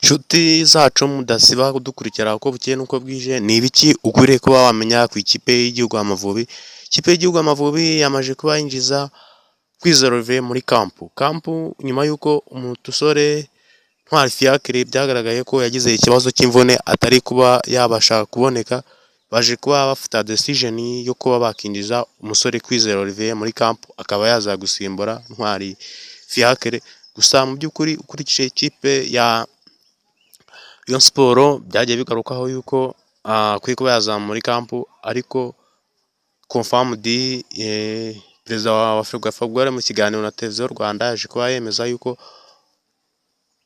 Nshuti zacu mudasiba kudukurikira uko bukeye n'uko bwije, ni ibiki ukwiriye kuba wamenya ku ikipe y'igihugu Amavubi? Ikipe y'igihugu Amavubi yamaze kuba yinjiza Kwizera Olivier muri camp. Camp nyuma y'uko umusore Ntwari Fiacre byagaragaye ko yagize ikibazo cy'imvune, atari kuba yabasha kuboneka, baje kuba bafata decision yo kuba bakinjiza umusore Kwizera Olivier muri camp, akaba yaza gusimbura Ntwari Fiacre. Gusa mu by'ukuri, ukurikije ikipe ya Rayon Sports, byagiye bigarukaho yuko akwiye kuba yaza muri camp, ariko confirmed, perezida wa FERWAFA mu kiganiro na Televiziyo Rwanda yaje kuba yemeza yuko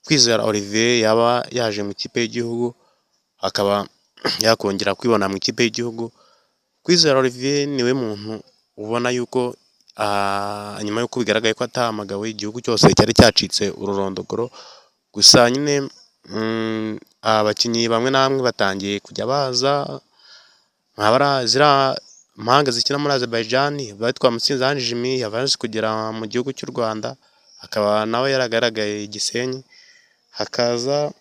Kwizera Olivier yaba yaje mu ikipe y'igihugu, akaba yakongera kwibona mu ikipe y'igihugu. Kwizera Olivier niwe muntu ubona yuko nyuma y'uko bigaragaye ko atahamagawe, igihugu cyose cyari cyacitse ururondogoro. Gusa nyine abakinnyi bamwe na bamwe batangiye kujya baza, nka ziriya mpanga zikina muri Azerbaijan, bitwa Mutsinzi Ange Jimmy yamaze kugera mu gihugu cy'u Rwanda, akaba nawe yaragaragaye i Gisenyi. Hakaza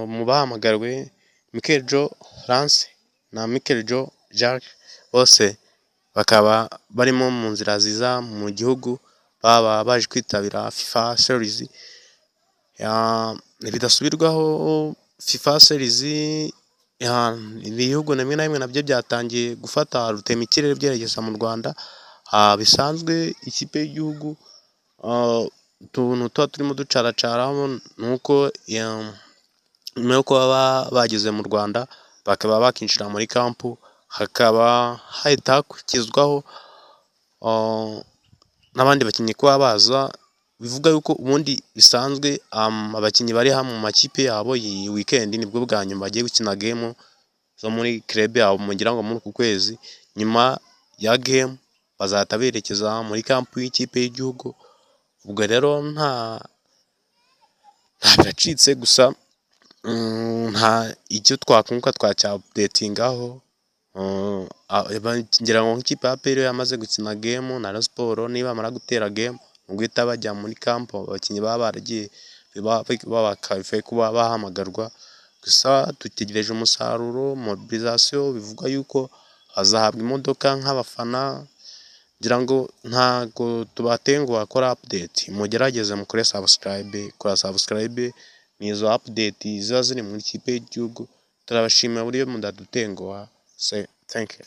mu bahamagawe Mikel Joe Lance na Mikel Joe Jacques, bose bakaba barimo mu nzira ziza mu gihugu, baba baje kwitabira FIFA Series. Bidasubirwaho, FIFA Series, ibihugu bimwe na bimwe nabyo byatangiye gufata rutemikirere byerekeza mu Rwanda. Bisanzwe ikipe y'igihugu, utuntu tuba turimo ducaracaramo ni uko nyuma yo kuba bageze mu Rwanda, bakaba bakinjira muri camp, hakaba hahita hakurikizwaho n'abandi bakinnyi kuba baza. Bivuga yuko ubundi bisanzwe abakinnyi bari mu makipe yabo, iyi weekend nibwo bwa nyuma bagiye gukina game zo muri club yabo, mugira ngo muri uku kwezi. Nyuma ya game bazahita berekeza muri camp y'ikipe y'igihugu. Ubwo rero nta biracitse, gusa nta icyo twakunguka twacyaupdatingaho. Ngira ngo nk'ikipe ya APR yamaze gukina game na Rayon Sports, nibamara gutera game ni uguhita bajya muri camp, abakinnyi baba baragiye baba kuba bahamagarwa. Gusa dutegereje umusaruro. Mobilisation bivugwa yuko bazahabwa imodoka nk'abafana. Ngira ngo ntago tubatenguha kora update, mugerageze mukore subscribe. Kora subscribe, ni izo update ziba ziri mu ikipe y'igihugu. Turabashimira uburyo mudadutenguha. Say thank you.